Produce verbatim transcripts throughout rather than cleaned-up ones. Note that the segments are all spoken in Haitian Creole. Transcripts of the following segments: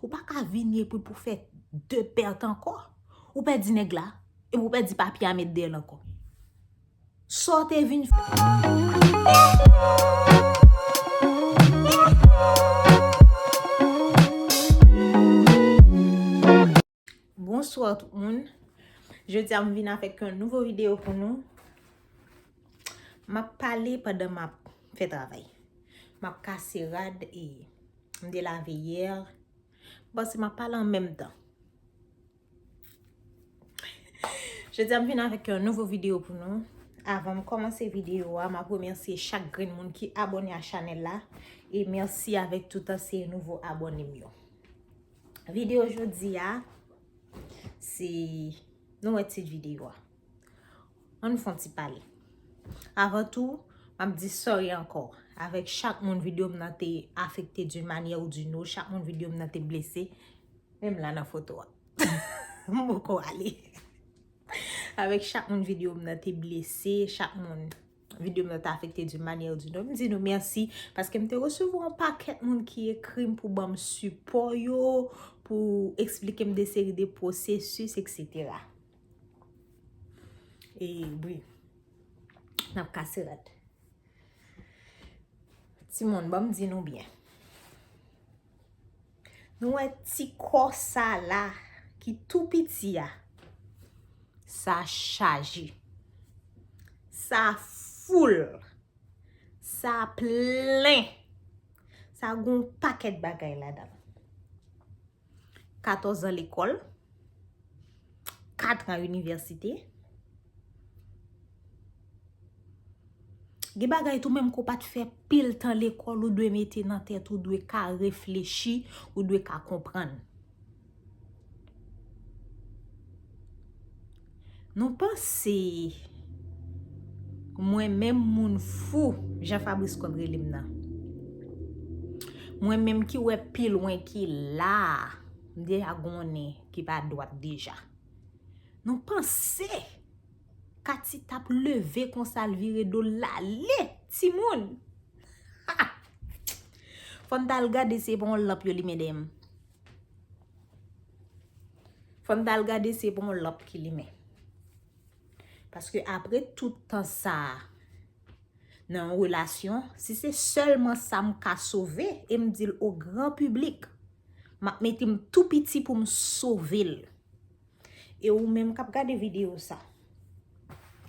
Ou pa ka vini epi pou fè de pèt ankò. Ou pèdi nèg la, epi ou pèdi papye a met dèyè l ankò. Sa w te vin fè. Bonswa tout moun. Jodi a m vin avèk yon nouvo videyo pou nou. M ap pale pandan m ap fè travay. M ap kase rad e m te lave yè. M panse m ap pale an menm tan. Jodi a m vin avèk yon nouvo videyo pou nou. Avan m kòmanse videyo a, m ap remèsye chak grenn moun ki abòne a chanèl la. E mèsi avèk tout ansyen nouvo abòne m yo. Videyo jodi a, se, nou wè tit videyo a. Ann fè yon ti pale. Avan tou, m ap di sorry ankò. Avèk chak moun videyo m nan te afekte d'une manière ou d'une autre, chak moun videyo m nan te blese, menm la nan foto a. M poko ale. Avèk chak moun videyo m nan te blese, chak moun videyo m nan te afekte d'une manière ou d'une autre. M di nou mèsi paske m te resevwa yon pakèt moun ki ekri m pou ban m sipò yo, pou eksplike m de seri de pwosesis, et cetera. E wi, n ap kase rad. Timoun, ban m di nou byen. Nou wè ti kò sa la ki tou piti a. Sa chaje. Sa full. Sa plen. Sa gon pakèt bagay ladan l. Katòz an lekòl, kat an inivèsite. Gen bagay tou menm ke w pa t fè pil tan lekòl, ou dwe mete nan tèt, ou dwe ka reflechi, ou dwe ka konprann. Nou panse mwen menm moun fou, jan Fabrice konn rele m nan. Mwen menm ki wè pi lwen ki la a, m deja gon nen ki pa dwat deja. Nou panse Katy t ap leve konsa l vire do l l ale, timoun? Ha! Fò n t al gade si se pa yon lanp yo limen dèyè m. Fò n t al gade si se pa yon lanp ki limen. Paske apre tout tan sa a, nan yon relasyon, si se sèlman sa m ka sove, e m di l o gran piblik, m ap mete m tou piti pou m sove l. E ou menm k ap gade videyo sa,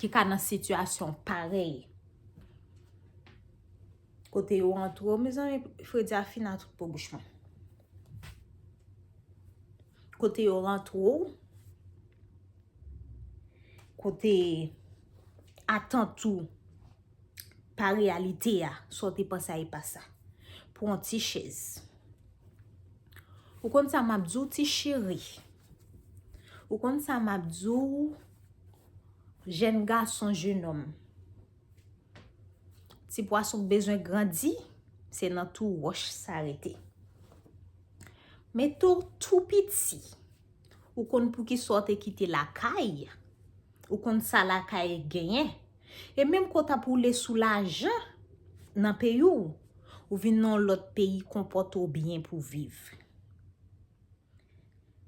ki ka nan sitiyasyon parèy, kote yo antre w, mezanmi, fredi a fin a tout po bouch mwen. Kote yo rantre w, kote atant ou pa reyalite a, sa w te panse a e pa sa. Pran yon ti chèz. Ou konn sa m ap di w, ti cheri? Ou konn sa m ap di w, jèn gason, jenòm? Ti pwason k bezwen grandi, se nan twou wòch sa rete. Mete w tou piti. Ou konn poukisa w te kite lakay. Ou konn sa lakay genyen. E menm ke w t ap woule sou lajan nan peyi w, ou vin nan yon lòt peyi, konpòte w byen pou w viv.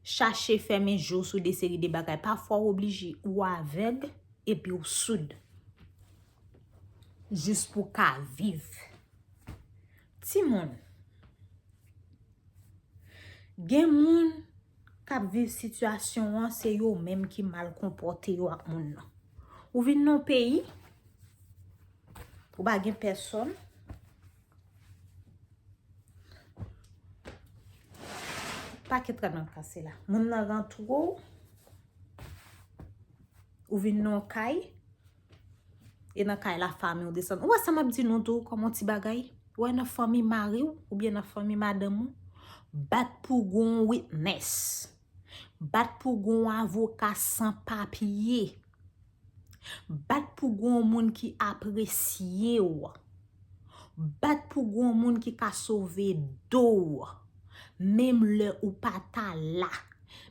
Chache fèmen je w sou de seri de bagay. Pafwa w oblije, ou avèg epi w soud. Jis pou w ka viv. Timoun, gen moun k ap viv sitiyasyon an, se yo menm ki mal konpòte yo ak moun nan. Ou vin nan yon peyi, ou pa gen pèsòn. Pakèt rad mwen kase la. Moun nan rantre w, ou vin nan yon kay, e nan kay la fanmi w desann. Ou wè sa m ap di nou tou, kòm yon ti bagay? Ou wè nan fanmi mari w, oubyen nan fanmi madanm ou, bat pou gon witness. Bat pou gon avoka san papye. Bat pou gon moun ki apresye w. Bat pou gon moun ki ka sove do w. Menm lè ou pa ta la.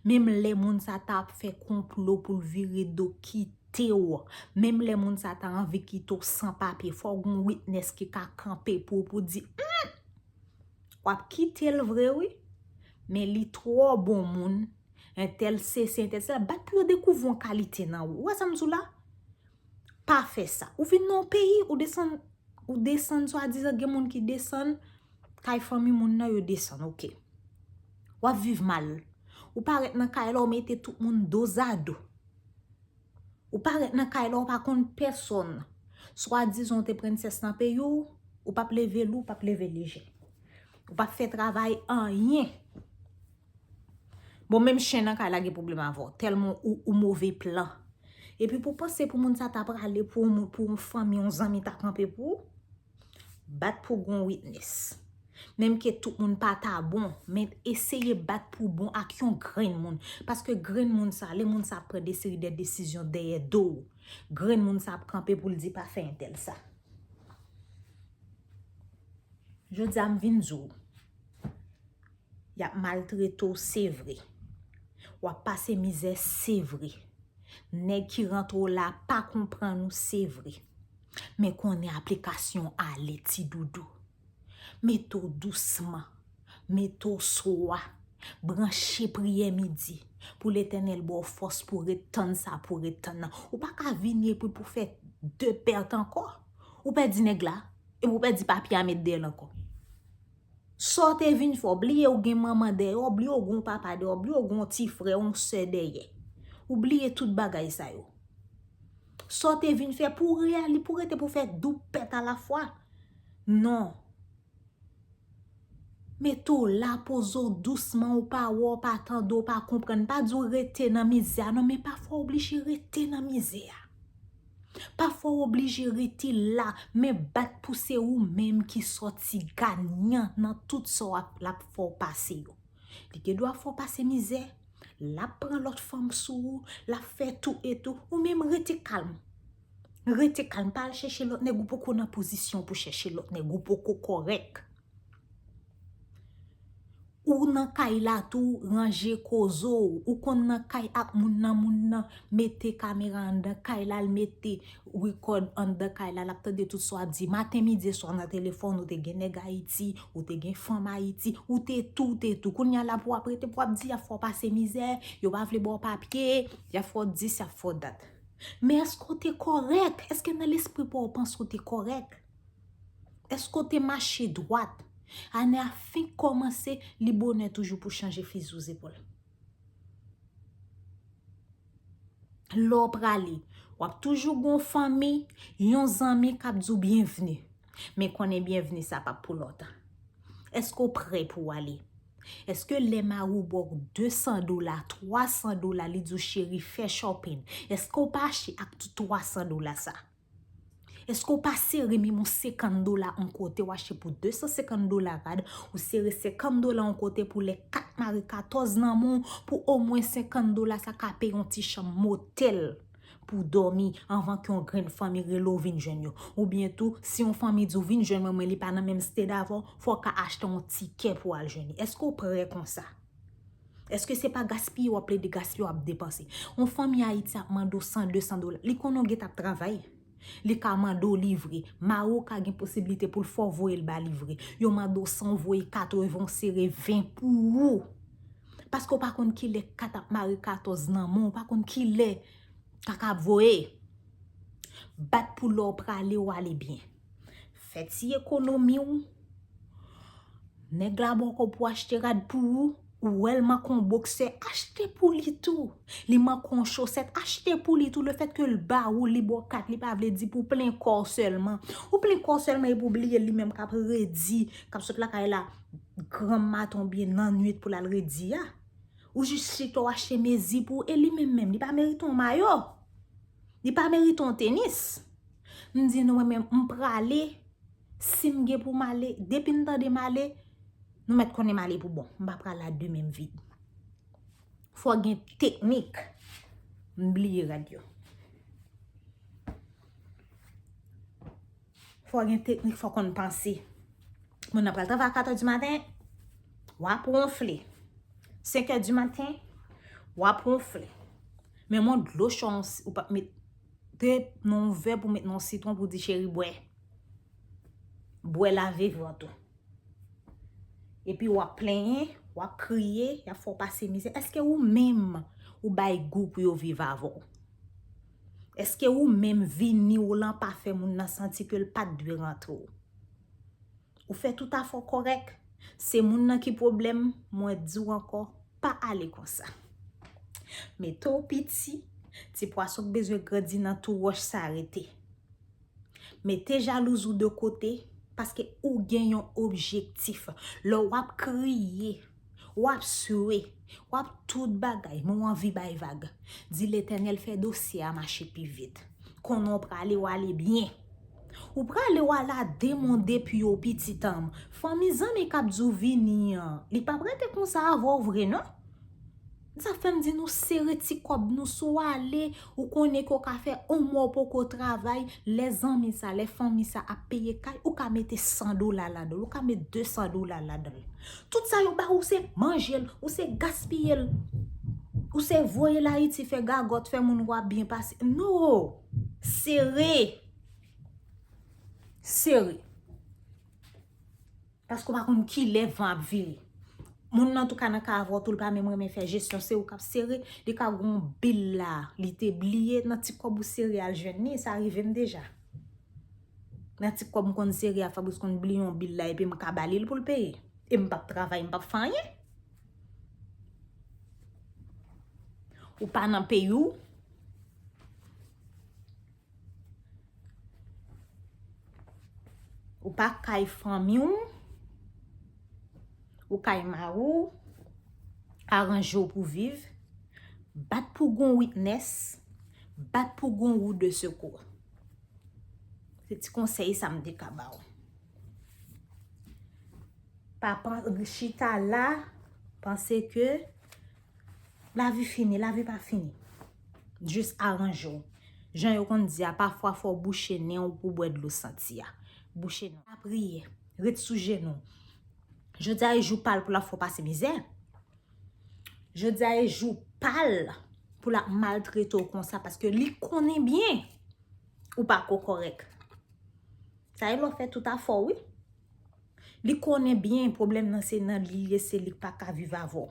Menm lè moun sa ta ap fè konplo pou l vire do kite w. Menm lè moun sa ta anvi kite w san papye. Fò gon witness ki ka kanpe pou ou, pou di, hmm! W ap kite l vre, wi. Men li twò bon moun, entèl sesi, entèl sela, bat pou yo dekouvri yon kalite nan ou. Ou wè sa m di w la? Pa fè sa. Ou vin nan yon peyi, ou desann, ou desann swadizan, gen moun ki desann, kay fanmi moun nan, yo desann, oke. W ap viv mal. Ou parèt nan kay la, ou mete tout moun dozado. Ou parèt nan kay la, ou pa konn pèsonn. Swadizan ou te prensès nan peyi w, ou p ap leve lou, ou p ap leve lejè. Ou p ap fè travay anyen. Bon, menm chen nan kay la gen pwoblèm avè w, tèlman ou, ou move plan. Epi pou panse pou moun sa ta prale, pou yon, pou yon fanmi, yon zanmi ta kanpe pou ou, bat pou gon witness. Menm ke tout moun pa ta bon, men eseye bat pou bon ak yon grenn moun. Paske grenn moun sa, lè moun sa ap pran de seri de desizyon dèyè do w, grenn moun sa ap kanpe pou l di pa fè entèl sa. Jodi a m vin di w, y ap maltrete w, se vre. W ap pase mizè, se vre. Nèg ki rantre w la pa konprann ou, se vre. Men konnen aplikasyon ale, ti doudou. Mete w dousman. Mete w swa. Branche priyè midi. Pou Letènèl ba w fòs pou w ret tann sa, pou w ret tann nan. Ou pa ka vini epi pou fè de pèt ankò. Ou pèdi nèg la, epi ou pèdi papye a met dèyè l ankò. Sa w te vin fè, w bliye ou gen manman dèyè, w bliye ou gen yon papa dèyè, w bliye ou gen yon ti frè, yon sè dèyè. Ou bliye tout bagay sa yo. Sa w te vin fè pou w reyali-, pou w rete pou w fè doub pèt alafwa. Non. Mete w la, poze w dousman, ou pa wè, w pa tande, w pa konprann. Pa di w rete nan mizè a, non, men pafwa w oblije rete nan mizè a. Pafwa w oblije rete la, men bat pou se ou menm ki sòti ganyan nan tout sa w ap, l ap fè w pase yo. Li gen dwa fè w pase mizè, l ap pran lòt fanm sou ou, l ap fè tou e tou. Ou menm rete kalm. Rete kalm, pa al chèche lòt nèg, ou poko nan pozisyon pou chèche lòt nèg, ou poko kòrèk. Ou nan kay la tou, ranje koze w. Ou konn nan kay ak moun nan, moun nan mete kamera anndan kay la, l mete rikòd anndan kay la, l ap tande tout sa w ap di. Maten, midi, swa nan telefòn, ou te gen nèg Ayiti, ou te gen fanm Ayiti, ou te tou, ou te tou. Kounye a la pou w ap rete, pou w ap di, y ap fè w pase mizè, yo pa vle ba w papye, y ap fè w dis, y ap fè w dat. Men èske w te kòrèk? Èske nan lespri pa w, w panse w te kòrèk? Èske w te mache dwat? Ane a fenk kòmanse, li bonè toujou pou chanje fizi w zepòl. Lè w prale, w ap toujou gen yon fanmi, yon zanmi k ap di w byenvni. Men konnen byenvni sa p ap pou lontan. Èske w prè pou w ale? Èske lè mari w ba w de san dola, twa san dola, li di w, cheri, fè shopping, èske w pa achte ak tout twa san dola sa? Èske w pa sere menm yon senkant dola yon kote, w achte pou de san senkant dola rad, ou sere senkant dola yon kote pou lè kat mare katòz nan men w, pou omwen senkant dola sa ka peye yon ti chanm motèl pou w dòmi anvan ke yon grenn fanmi rele w vin jwenn yo. Oubyen tou, si yon fanmi di w vin jwenn mwen, men li pa nan menm state avè w, fò w ka achte yon tikè pou w al jwenn li. Èske w prè konsa? Èske se pa gaspiye w ap plede gaspiye, w ap depanse? Yon fanmi Ayiti ap mande w san, de san dola. Li konnen w gentan ap travay. Li ka mande w livre. Mari w ka gen posiblite pou l fè w voye l ba livre. Yo mande w san, w voye katreven, w sere ven pou ou. Paske w pa konn kilè kat ap mare katòz nan men w, w pa konn kilè kaka ap voye. Bat pou lè w prale, w ale byen. Fè ti ekonomi w. Nèg la ba w kòb pou achte rad pou ou, ou wè l manke yon boksè, achte pou li tou. Li manke yon chosèt, achte pou li tou. Lefètke l ba ou, li ba w kat, li pa vle di pou w plen kò w sèlman. Ou plen kò w sèlman epi w bliye li menm k ap redi, k ap sot lakay la granm maten oubyen nannuit pou l al redi a. Ou jis chita w achte mezi pou ou, e li menm menm, li pa merite yon mayo. Li pa merite yon tenis. M di nou, mwen menm, m prale. Si m gen pou m ale, depi m tande m ale, nou mèt konnen m ale pou bon. M pa prale a de men m vid. Fò gen teknik. M bliye rad yo. Fò gen teknik, fò konn panse. Moun nan pral travay a katè di maten, w ap wonfle. Senk è di maten, w ap wonfle. Men yon dlo cho, ou pa mete nan yon vè pou met nan yon sitwon pou di cheri bwè. Bwè lave vant ou. Epi w ap plenyen, W ap kriye, y ap fè w pase mizè. Èske ou menm ou bay gou pou yo viv avè w? Èske ou menm vini w lan pa fè moun nan santi ke l pa t dwe rantre w? Ou fè tout afè w kòrèk. Se moun nan ki pwoblèm, mwen di w ankò, pa ale konsa. Mete w piti, ti pwason k bezwen grandi nan twou wòch sa rete. Mete jalouz ou de kote, paske ou gen yon objektif. Lè w ap kriye, w ap swe, w ap tout bagay, men w anvi bay vag. Di Letènèl fè dosye a mache pi vit. Konnen w prale, w ale byen. Ou prale, w al a de mond epi yo pitit an. Fanmi, zanmi k ap di w vini an, li p ap rete konsa avè w vre non. Sa fè m di nou sere ti kòb nou, si w ale, ou konnen ke w ka fè yon mwa w poko travay, lè zanmi sa, lè fanmi sa ap peye kay, ou ka mete san dola ladan l, ou ka mete de san dola ladan l. Tout sa yo ba ou se manje l, ou se gaspiye l, ou se voye l Ayiti fè gagòt, fè moun wa byen pase. No! Sere! Sere! Paske w pa konn kilè van ap vire. Moun nan tou ka nan kay avè w tou, li pa menm renmen fè jesyon, se ou k ap sere, li ka gon bil la, li te bliye nan ti kòb ou sere al jwenn li, sa rive m deja. Nan ti kòb m konn sere a, Fabrice konn bliye yon bil la epi m ka ba li l pou l peye. E m p ap travay, m p ap fè anyen. Ou pa nan peyi w. Ou pa kay fanmi w, ou kay mari w, aranje w pou viv, bat pou gon witness, bat pou gon roue de secours. Se ti konsèy sa m te ka ba w. Pa pan, chita la, panse ke lavi fini, lavi pa fini. Jis aranje w. Jan yo konn di a, pafwa fò w bouche nen w pou bwè dlo santi a. Bouche nen w. Pa priye. Ret sou jenou w. Jodi a e jou pa l pou l ap fè w pase mizè. Jodi a e jou pa l pou l ap maltrete w konsa, paske li konnen byen ou pa ko kòrèk. Sa e lè w fè tout afè w, wi. Li konnen byen pwoblèm nan se nan li l ye, se li k pa ka viv avè w.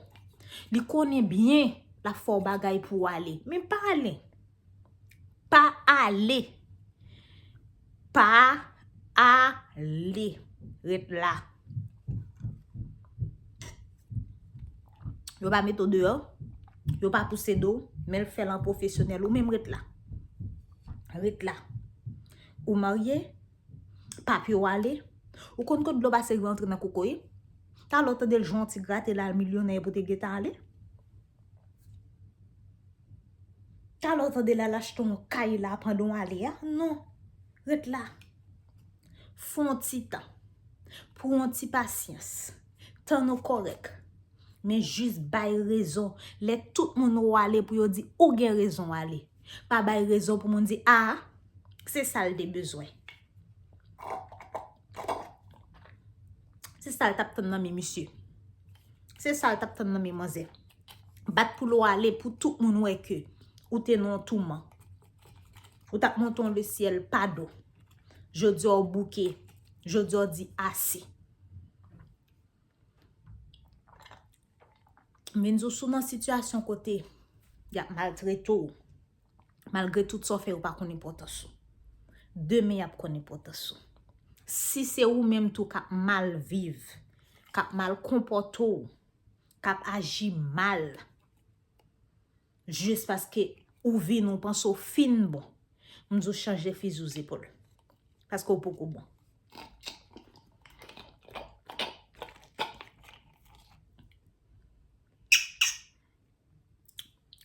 Li konnen byen l ap fè w bagay pou w ale. Men pa ale. Pa ale. Pa ale. Ret la. Yo pa mete w deyò. Yo pa pouse do w. Men l fè l an pwofesyonèl. Ou menm ret la. Ret la. Ou marye. Papye w ale. Ou konn kot dlo pase rantre nan kokoye? Talè w tande l jwenn yon ti grate la, l milyonè pou te gentan ale? Talè w tande l al achte yon kay la pandan w ale a? Non. Ret la. Fè yon ti tan. Pran yon ti pasyans. Tann ou kòrèk. Men jis bay rezon. Lè tout moun ou ale pou yo di ou gen rezon w ale. Pa bay rezon pou moun di, a, se sa l te bezwen. Se sa l t ap tann nan men misye. Se sa l t ap tann nan men manzè. Bat pou l w ale pou tout moun wè ke ou te nan yon touman. Ou t ap monte yon lesyèl pa do. Jodi a w bouke. Jodi a w di ase. M vin di w, si w nan sitiyasyon kote y ap maltrete w, malgre tout sa w fè, yo pa konn enpòtans ou. Demen, y ap konn enpòtans ou. Si se ou menm tou k ap mal viv, k ap mal konpòte w, k ap aji mal, jis paske ou vin, ou panse w fin bon, m di w chanje fizi w zepòl. Paske w poko bon.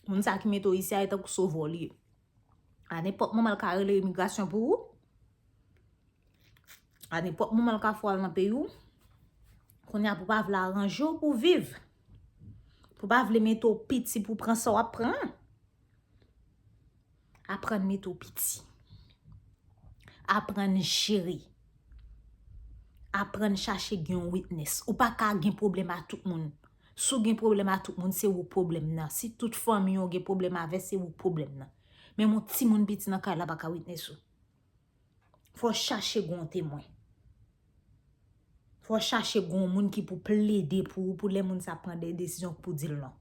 Moun sa ki mete w isi a, e tankou sovè w li ye. A nenpòt moman, l ka rele imigrasyon pou ou. A nenpòt moman, l ka fè w al nan peyi w. Kounye a, pou w pa vle aranje w pou w viv. Pou w pa vle mete w piti pou w pran sa w ap pran an. Aprann mete w piti. Aprann jere. Aprann chache gen yon witness. Ou pa ka gen pwoblèm a tout moun. Si w gen pwoblèm a tout moun, se ou pwoblèm nan. Si tout fanmi w gen pwoblèm avè, se ou pwoblèm nan. Menm yon timoun piti nan kay la pa ka witness ou. Fò w chache gen yon temwen. Fò w chache gon moun ki pou plede pou ou, pou lè moun sa pran de desizyon pou di l non.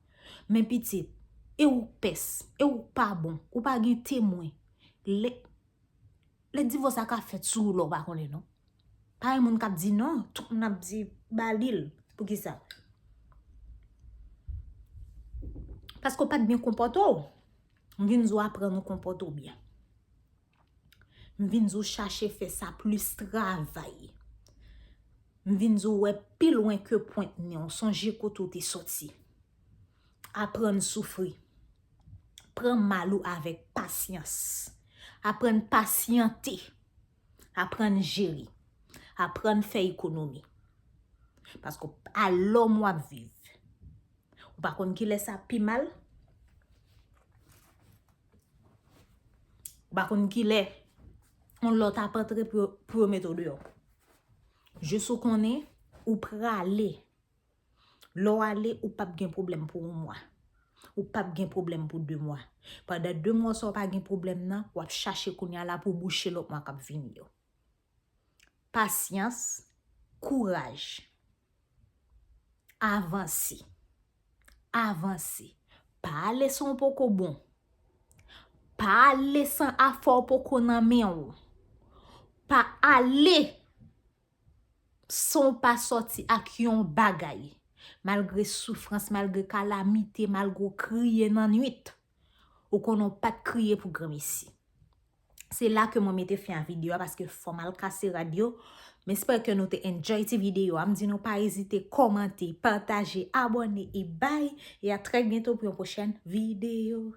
Men pitit, e ou k pès, e ou k pa bon, ou pa gen temwen. Lè, lè divòs la ka fèt sou ou lè w pa konnen non. Pa gen moun k ap di non, tout moun ap di ba li l. Poukisa? Paske w pa t byen konpòte w. M vin di w aprann ou konpòte w byen. M vin di w chache fè sa plis travay. M vin di w wè pi lwen ke pwent nen w. Sonje kote w te soti. Aprann soufri. Pran mal ou avèk pasyans. Aprann pasyante. Aprann jere. Aprann fè ekonomi. Paske a lòm w ap viv. Ou pa konn kilè sa pi mal. Ou pa konn kilè yon lòt ap antre pou yo, pou yo mete w deyò. Jis ou konnen ou prale. Lè w ale, ou p ap gen pwoblèm pou yon mwa. Ou p ap gen pwoblèm pou de mwa. Pandan de mwa sa w pa gen pwoblèm nan, w ap chache kounye a la pou bouche lòt mwa k ap vini yo. Pasyans, kouraj. Avanse. Avanse. Pa ale san w poko bon. Pa ale san afè w poko nan men w. Pa ale san w pa sòti ak yon bagay. Malgre soufrans, malgre kalamite, malgre w kriye nan nwit. Ou konnen w pa t kriye pou granmesi. Se la ke mwen mete fen a videyo a paske fò m al kase rad yo. M espere ke nou te enjoy ti videyo a. M di nou pa ezite kòmante, pataje, abòne e bay. E a trè byento pou yon pwochèn videyo.